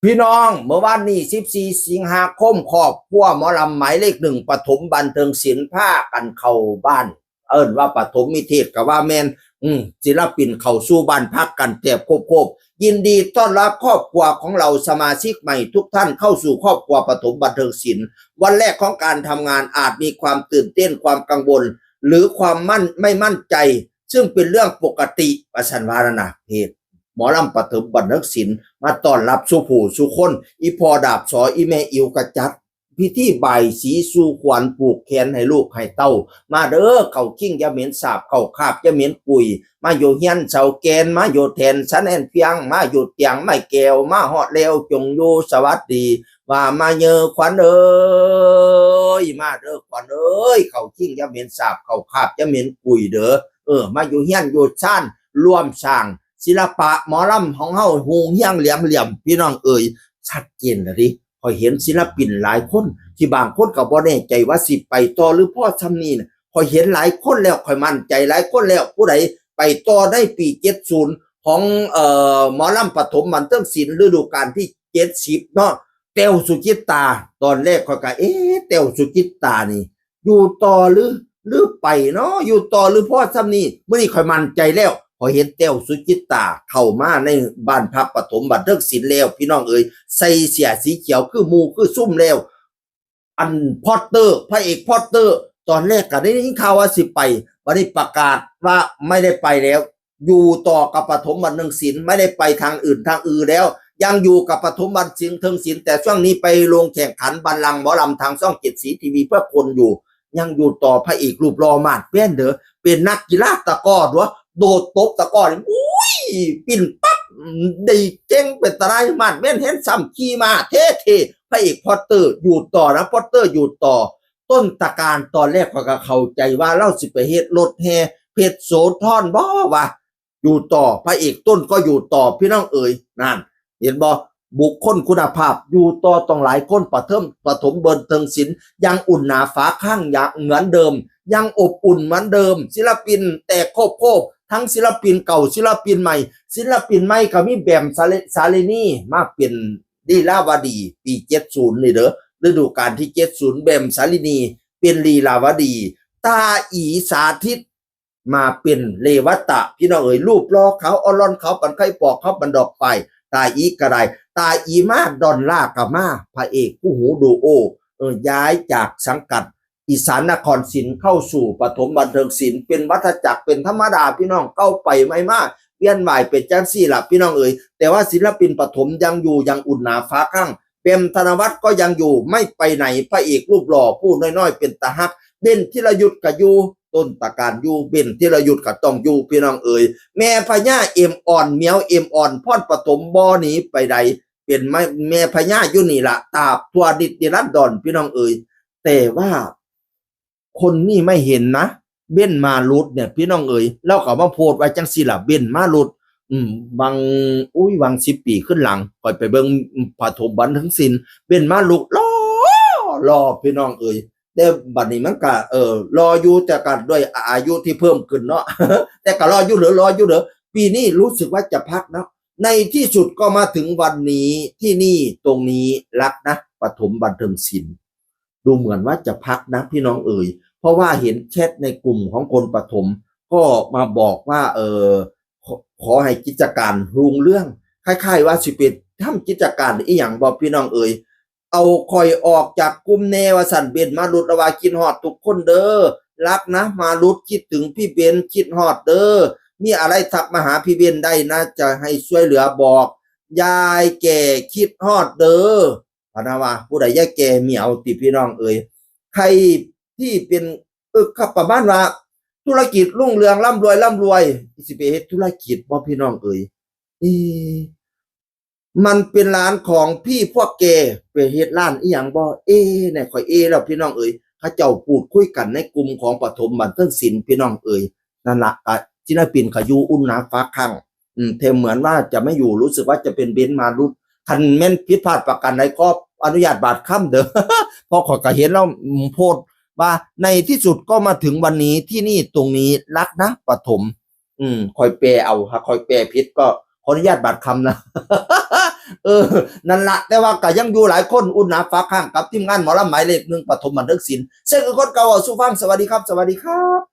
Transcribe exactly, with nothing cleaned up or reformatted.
พี่น้อง เมื่อวานนี้ สิบสี่ สิงหาคม ครอบครัวหมอลำหมายเลขหนึ่ง ปฐมบันเทิงศิลป์ พากันเข้าบ้าน เอิ้นว่าปฐมนิเทศก็ว่าแม่น อืม ศิลปินเข้าสู่บ้านพักกันแทบครบๆ ยินดีต้อนรับครอบครัวของเรา สมาชิกใหม่ทุกท่านเข้าสู่ครอบครัวปฐมบันเทิงศิลป์ วันแรกของการทำงานอาจมีความตื่นเต้น ความกังวล หรือความมั่น ไม่มั่นใจ ซึ่งเป็นเรื่องปกติ ว่าซั่นว่านั่นนะ เพจหมอลำปฐมบันเทิงศิลป์ มาต้อนรับสู่ผู้สู่คน อีพ่อดาบสอ อีแม่อิ๋วกะจัดพิธีบายสีสู่ขวัญ ผูกแขนให้ลูกให้เต้า มาเด้อ เข้าคิงอย่าเหม็นสาบ เข้าคาบอย่าเหม็นกุย มาอยู่เฮียนเสาแกน มาอยู่แท่นสะแนนเพียง มาอยู่เตียงไม้แก้ว มาฮอดแล้วจงอยู่สวัสดี ว่ามาเยอขวัญเอ้ย มาเด้อขวัญเอ้ย เข้าคิงอย่าเหม็นสาบ เข้าคาบอย่าเหม็นกุยเด้อ เออ มาอยู่เฮียนอยู่ซาน ร่วมสร้างศิลปะหมอลำของเฮา ฮุงเฮียงแหลมเหลี่ยม พี่น้องเอ้ย ชัดเจนแล้วเด้ ข้อยเห็นศิลปินหลายคน ที่บางคนก็บ่แน่ใจว่าสิไปต่อหรือพอส่ำนี้น่ะ ข้อยเห็นหลายคนแล้ว ข้อยมั่นใจหลายคนแล้ว ผู้ใดไปต่อในปี เจ็ดศูนย์ ของ เอ่อ หมอลำปฐมบันเทิงศิลป์ ฤดูกาลที่ เจ็ดสิบ เนาะ แต้วสุจิตตา ตอนแรกข้อยก็ เอ๊ะ แต้วสุจิตตานี่ อยู่ต่อหรือ หรือไปเนาะ อยู่ต่อหรือพอส่ำนี้ มื้อนี้ข้อยมั่นใจแล้ว ข้อยเห็นแต้วสุจิตตาเข้ามาในบ้านพักปฐมบันเทิงศิลป์แล้ว พี่น้องเอ๋ย ใส่เสื้อสีเขียวคือหมู่คือซุมแล้ว อันพอตเตอร์ พระเอกพอตเตอร์ ตอนแรกก็ได้ยินข่าวว่าสิไป บัดนี้ประกาศว่าไม่ได้ไปแล้ว อยู่ต่อกับปฐมบันเทิงศิลป์ ไม่ได้ไปทางอื่นทางอือแล้ว ยังอยู่กับปฐมบันเทิงศิลป์ แต่ช่วงนี้ไปลงแข่งขันบัลลังก์หมอลำทางช่องเจ็ดสีทีวีเพื่อคนอยู่ ยังอยู่ต่อ พระเอกรูปหล่อมาดแว่นเด้อ เป็นนักกีฬาตะกร้อเด้อ โดดตบตะกร้อนี่ อุ้ย ปิ้นปั๊บ ได้เก่งเป็นตาหน่าย มาดแว่นแฮนซัม ขี่ม้าเท่ๆ พระเอกพอตเตอร์อยู่ต่อนะ พอตเตอร์อยู่ต่อ ต้นตระการตอนแรกข้อยก็เข้าใจว่าลาวสิไปเฮ็ดรถแห่เพชรโสธรบ่วะ อยู่ต่อ พระเอกต้นก็อยู่ต่อ พี่น้องเอ๋ย นั่น เห็นบ่ บุคคลคุณภาพอยู่ต่อต้องหลายคน ปฐม ปฐมบันเทิงศิลป์ ยังอุ่นหนาฝาข้างยังเหมือนเดิม ยังอบอุ่นเหมือนเดิม ศิลปินแตกโคบๆ ทั้งศิลปินเก่า ศิลปินใหม่ ศิลปินใหม่ก็มีแบมสาลิ- สาลินี มาเป็นลีลาวดี ปี เจ็ดศูนย์ นี่เด้อ ฤดูกาลที่ เจ็ดศูนย์ แบมสาลินี เป็นลีลาวดี ตาอีสาธิต มาเป็นเรวัตตะ พี่น้องเอ๋ย รูปหล่อขาวอ่อนหล่อนขาวปานไข่ปอก ขาวปานดอกฝ้าย ตาอีก็ได้ ตาอีมา ดอนล่าก็มา พระเอกคู่หูดูโอ เออ ย้ายจากสังกัดอีสานนครศิลป์เข้าสู่ปฐมบันเทิงศิลป์ เป็นวัฏจักร เป็นธรรมดา พี่น้อง เก่าไปใหม่มา เวียนว่ายเป็นจั่งซี้ล่ะ พี่น้องเอ๋ย แต่ว่าศิลปินปฐมยังอยู่ ยังอุ่นหนาฝาข้าง แบมธนวัฒน์ก็ยังอยู่ ไม่ไปไหน พระเอกรูปหล่อผู้น้อยๆ เป็นตาฮัก เบนธีรยุทธก็อยู่ ต้นตระการอยู่ เบนธีรยุทธก็ต้องอยู่ พี่น้องเอ๋ย แม่พญาเอ็มอ่อน เหมียวเอ็มอ่อน พรปฐม บ่หนีไปใด เป็นแม่ แม่พญาอยู่นี่ล่ะ ตราบทั่วนิจนิรันดร พี่น้องเอ๋ย แต่ว่าคนนี้ไม่เห็นนะ เบนมารุตเนี่ย พี่น้องเอ๋ย ลาวก็มาโพสต์ไว้จั่งซี้ล่ะ เบนมารุต อืม บาง อุ้ย บางสิบปีขึ้นหลัง ข้อยไปเบิ่งปฐมบันเทิงศิลป์ เบนมารุต หล่อ หล่อ พี่น้องเอ๋ย แต่บัดนี้มันก็ เออ หล่ออยู่ แต่ก็ด้วยอายุที่เพิ่มขึ้นเนาะ แต่ก็หล่ออยู่เด้อ หล่ออยู่เด้อ ปีนี้รู้สึกว่าจะพักเนาะ ในที่สุดก็มาถึงวันนี้ ที่นี่ตรงนี้ รักนะ ปฐมบันเทิงศิลป์ ดูเหมือนว่าจะพักนะ พี่น้องเอ๋ย เพราะว่าเห็นแชทในกลุ่มของคนปฐม ก็มาบอกว่า เออ ขอ- ขอให้กิจการรุ่งเรือง คล้ายๆ ว่าสิไปทำกิจการอีหยังบ่ พี่น้องเอ๋ย เอาข้อยออกจากกลุ่มแน่ ว่าซั่น เบนมารุต ละว่า คิดฮอดทุกคนเด้อ รักนะมารุต คิดถึงพี่เบน คิดฮอดเด้อ มีอะไรทักมาหาพี่เบนได้นะ จะให้ช่วยเหลือบอก ยายแก่คิดฮอดเด้อ พะนะว่า ผู้ใดยายแก่เหมียวติ พี่น้องเอ๋ย ใครที่เป็น เออ ครับ ประมาณว่า ธุรกิจรุ่งเรืองร่ำรวยร่ำรวย สิไปเฮ็ดธุรกิจบ่ พี่น้องเอ๋ย เอ มันเป็นร้านของพี่พวกแก ไปเฮ็ดร้านอีหยังบ่ เอ เนี่ย ข้อยเอแล้ว พี่น้องเอ๋ย เขาเจ้าพูดคุยกันในกลุ่มของปฐมบันเทิงศิลป์ พี่น้องเอ๋ย นั่นละ อ่ะ ศิลปินก็อยู่อุ่นหนาฝาข้าง อืม แต่เหมือนว่าจะไม่อยู่ รู้สึกว่าจะเป็นเบนมารุต คันแม่นผิดพลาดประการใดก็อนุญาตบาดคำเด้อ เพราะข้อยก็เห็นแล้ว อืม โพสต์ว่า ในที่สุดก็มาถึงวันนี้ ที่นี่ตรงนี้ รักนะปฐม อืม ข้อยแปลเอา ถ้าข้อยแปลผิดก็ขออนุญาตบาดคำนะ เออ นั่นละ แต่ว่าก็ยังอยู่หลายคน อุ่นหนาฝาข้างกับทีมงานหมอลำหมายเลขหนึ่งปฐมบันเทิงศิลป์ เช่นคือคนเก่า เอาสู่ฟัง สวัสดีครับ สวัสดีครับ